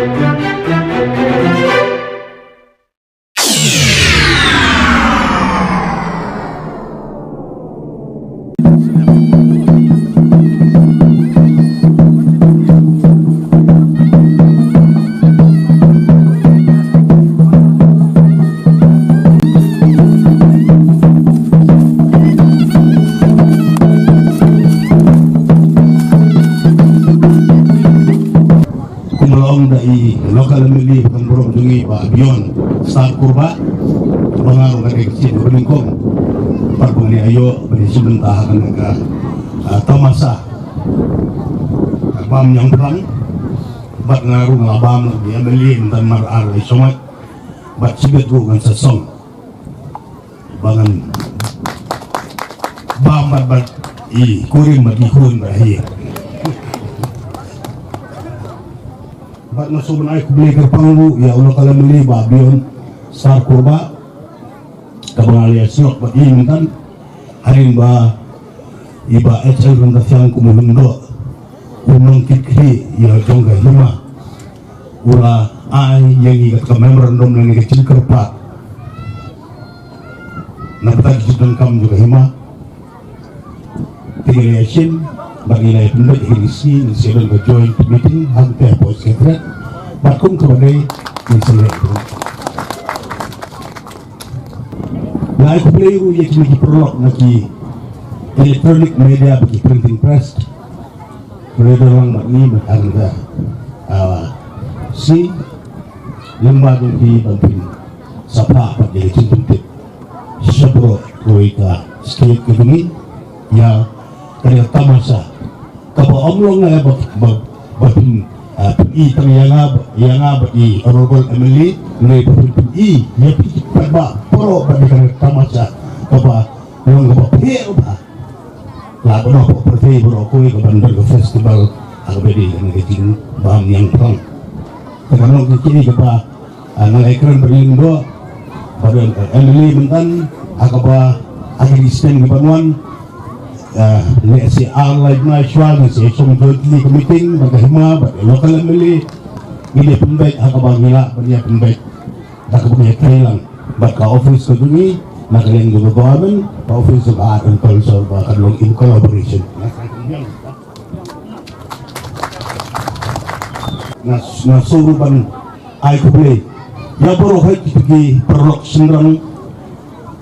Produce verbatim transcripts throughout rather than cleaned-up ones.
Kumba la ong da i local M L A ba kongsan jong ngi Bah Bion Star Kurbah, ba nga ruh nga dei ka sien ba nyngkong. Bad ba ngi ïoh ban ïashim bynta ha kane ka, ah, tamasa, ah, bam ñiangphrang. Bad nga ruh nga la bam la i M L A mynta mar ar lai shong. Bad shibit ruh ngan sa song. Ba ngan bam bad, bad i kurim bad i khun bad hi. Bad nga sngewbha ban ai khublei kyrpang ruh ïa u local M L A Bah Bion Star Kurbah, kaba nga la ïa snoh bad i mynta, hadien ba i Bah H L Rangathiang kum u lyngdoh, u nongkitkhlieh ïa jong ka hima, u la ai ïa ngi ka memorandum lane ka jingkyrpad na bynta ka jingdonkam jong ka hima. Te ngi la ïashim bad ngi la ïapynbeit ha kine ki sngi, ngi sa don ka joint meeting hangtei hapoh Secretariat bad kum kaba dei ngi sa leh. Nga ai khublei ruh ïa kine ki paralok na ki electronic media bad ki printing press. Khublei da long bad ngi mynta ka, ah, sngi, lyngba jong ki ban pynsaphah bad ïa ka jingpyntip sha baroh kawei ka state ka jong ngi ïa kane ka tamasa. Kaba ym long nga ba, ba, ba pyn, ah, pyni tang ïa nga, ïa nga bad i Honorable M L A, hynrei ba pyn, pyni ïa phi paidbah baroh ba ïa kane ka tamasa kaba long kaba pher bha. La ban ong hapoh pyrthei baroh kawei ka ban don ka festival ha kaba ïadei kane ka jingbam ñiangphrang. Te ka long ka kine kaba, ah, nga la ïakren bad i lyngdoh, bad, eh, M L A mynta, ha kaba ha kine ki snem ki ban wan, ah, lehse ar lai bnai shuwa ngi sa ïashong jointly ka meeting bad ka hima bad local M L A, ngin ïa pynbeit ha kaba ngi lah ban ïa pynbeit. Da kaba ngi ïatrei lang bad ka office ka jong ngi na ka liang jong ka government, ka office jong ka Art and Culture, ba ka long in collaboration. Nga, nga sngew ruh ban ai khublei ïa baroh hi kito ki paralok shynrang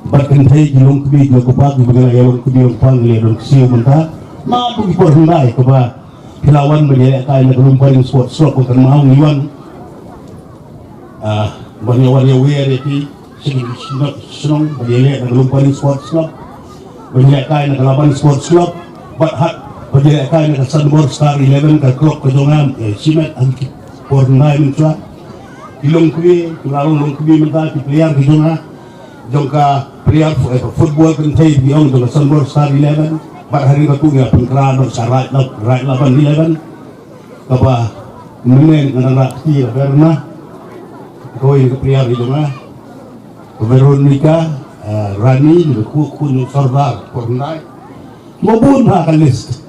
bad kynthei, ki longkmie ki longkpa, kiba ngi la ïa longkmie longkpa, ngi la ïa don ksiew mynta. Naduh ki por hyndai kaba phi la wan ban ïalehkai na ka Lumparing Sports Club, kynmaw ngi wan, ah, ban ïa wan ïa wer ïa phi sha ki shnong, shnong, ban ïaleh na ka Lumparing Sports Club, ban ïalehkai na ka Laban Sports Club, bad hat ban ïalehkai na ka Sunbor Star Eleven, ka club ka jong nga, eh, shimet ha ki por hyndai mynshuwa. Ki longkmie, ki la long longkmie mynta, ki player ki jong nga, jong ka player, eh, football kynthei, ki ong jong ka Sunbor Star Eleven, bad hadien kata ngi la pynkhraw noh sha Raid Lab-, Raid Laban Eleven. Kaba mynne nga dang rah kti, ka Verna, kawei ka player ka jong nga, ka Veronica, eh, Rani, ka khun, khun jong Sordar, por hyndai. Mo bun ha ka list.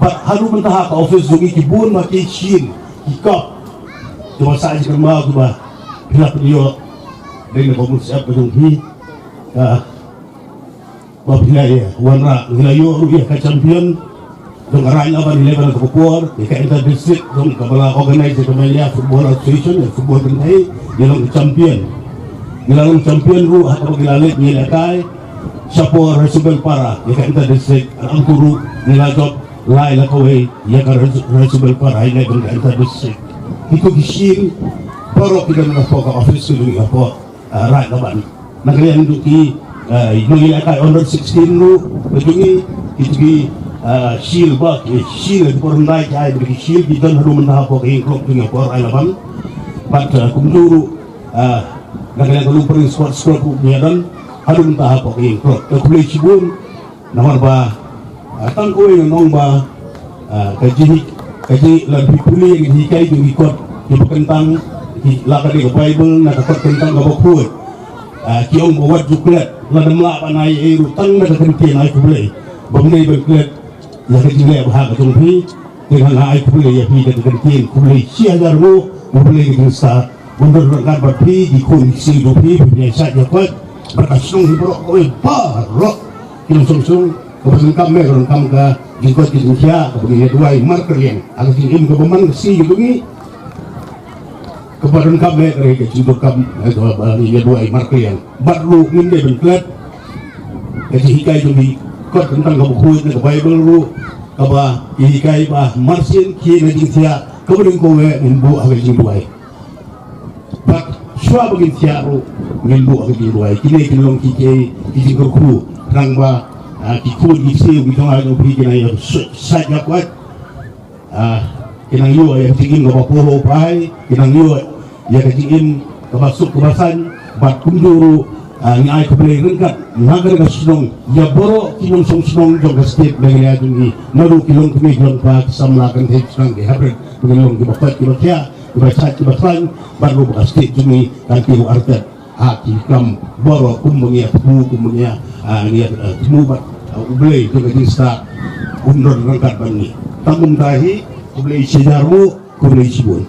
Bad haduh mynta ha ka office jong ngi ki bun ha ki shield, ki cup, kiba sah jingkynmaw kiba phi la pynïoh dei na ka bun sep ka jong phi. Ka Ba phi la ïa wanrah, ngi la ïoh ruh ïa ka champion jong ka Raid Laban Eleven ha kaba por, ïa ka inter district jong kaba la organize ïa ka Meghalaya Football Association, ïa football kynthei, ngi long champion. Ngi la long champion ruh ha kaba ngi la leit ngi lehkai shapoh Resubelpara, ïa ka inter district, ha kaba ruh ngi la jop lai la kawei ïa ka Resu-, Resubelpara, ïa ka inter district. Kito ki shield baroh ki don hapoh ka office ka jong ngi hapoh ah, Raid Laban. Na ka liang jong ki, ah, nongïalehkai under sixteen ruh, ka jong ngi, kito ki, ah, shield ba, ki shield, ki por hyndai ki ai, ki shield, ki don haduh mynta hapoh ka ïing club jong ngi hapoh Raid Laban. Bad, ah, kumjuh ruh, ah, na ka liang ka Lumparing Sports Club ruh ngi ïa don haduh mynta hapoh ka ïing club. Te khublei shibun, namar ba, ah, tang kawei ngan ong ba, ah, ka jinghi-, ka jinghi-, lada phi pule ïa ka jinghikai jong ki kot kiba kyntang, ki, la ka dei ka Baibl, na ka kot kyntang kaba khuid. Ah, ki ong ba wat ju klet, lada ym lah ban ai ei ruh tang da ka kyntien ai khublei. Bym dei ban klet ïa ka jingleh bha ka jong phi, te nga ai khublei ïa phi da ka kyntien khublei shi hajar nguh, U Blei ka jingstad un don ryngkat bad phi, ki khun ki ksiew jong phi, phi ïa shait ïa koit bad ka shnong hi baroh kawei baroh. Ki nongshong shnong kaba donkam, me ka donkam ka jingkoit ka jingkhiah kaba ngin ïa duwai markylliang ha ka jingim kaba man ka sngi jong ngi. Kaba donkam, me ka dei ka jingdonkam, eh, kaba ngin ïa duwai markylliang. Bad ruh ngim dei ban klet ka jinghikai jong ki kot kyntang kaba khuid na ka Baibl ruh, kaba ki hikai ba marsien khie na jingthiah, kaba nyngkong eh ngin buh ha ka jingduwai. Bad shuwa ba ngin thiah ruh ngin buh ha ka jingduwai. Kine kin long ki, ki, ki jingkyrkhu, khnang ba, ah, ki khun ki ksiew ki jong nga jong phi kin nang ïa shait ïa koit. Ah, kin nang ïoh ïa ka jingim kaba puro pai, kin nang ïoh ïa ka jingim kaba suk kaba saiñ, bad kumjuh ruh, ah, ngi ai khublei ryngkat na ka shnong ïa baroh ki nongshong shnong jong ka state Meghalaya jong ngi, naduh ki longkmie ki longkpa, ki samla, kynthei, ki shnong, ki hapdeng, ki long kiba koit kiba khiah, kiba shait kiba saiñ, bad ruh ba ka state jong ngi kan kiew artat ha ki kam baroh kumba ngi ïa thmu, kumba ngi ïa, ah, ngi ïa, ah, thmu bad, ah, U Blei jong ka jingstad un don ryngkat bad ngi. Tang kumta hi, khublei shihajar nguh, khublei shibun.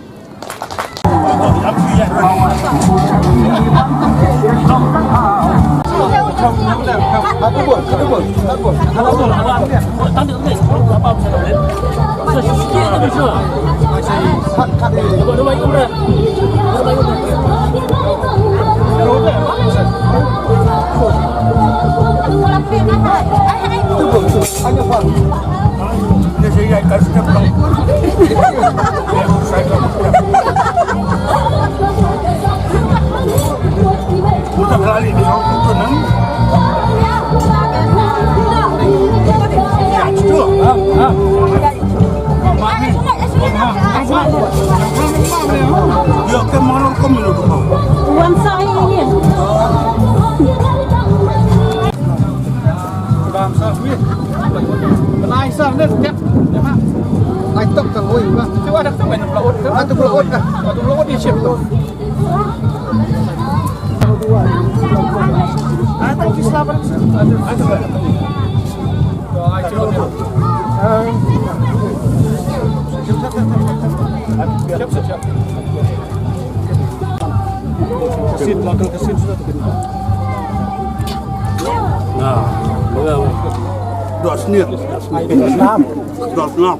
Dua snir. Dua snir.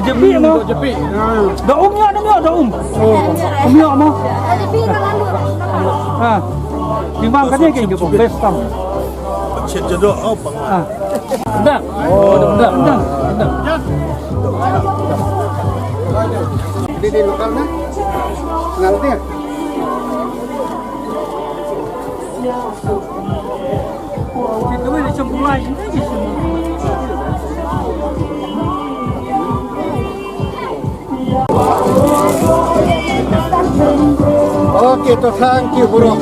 Japi mo. Japi. Da um ïa, da um ïa, da um. Um ïa mo. Ha. Timbang ka dei ka best tam. Chet jado, oh, bang. Ha. Dah. Oh, dah, dah, dah. Di, di lokal na. Kenal dia. Okay, to thank you, bro.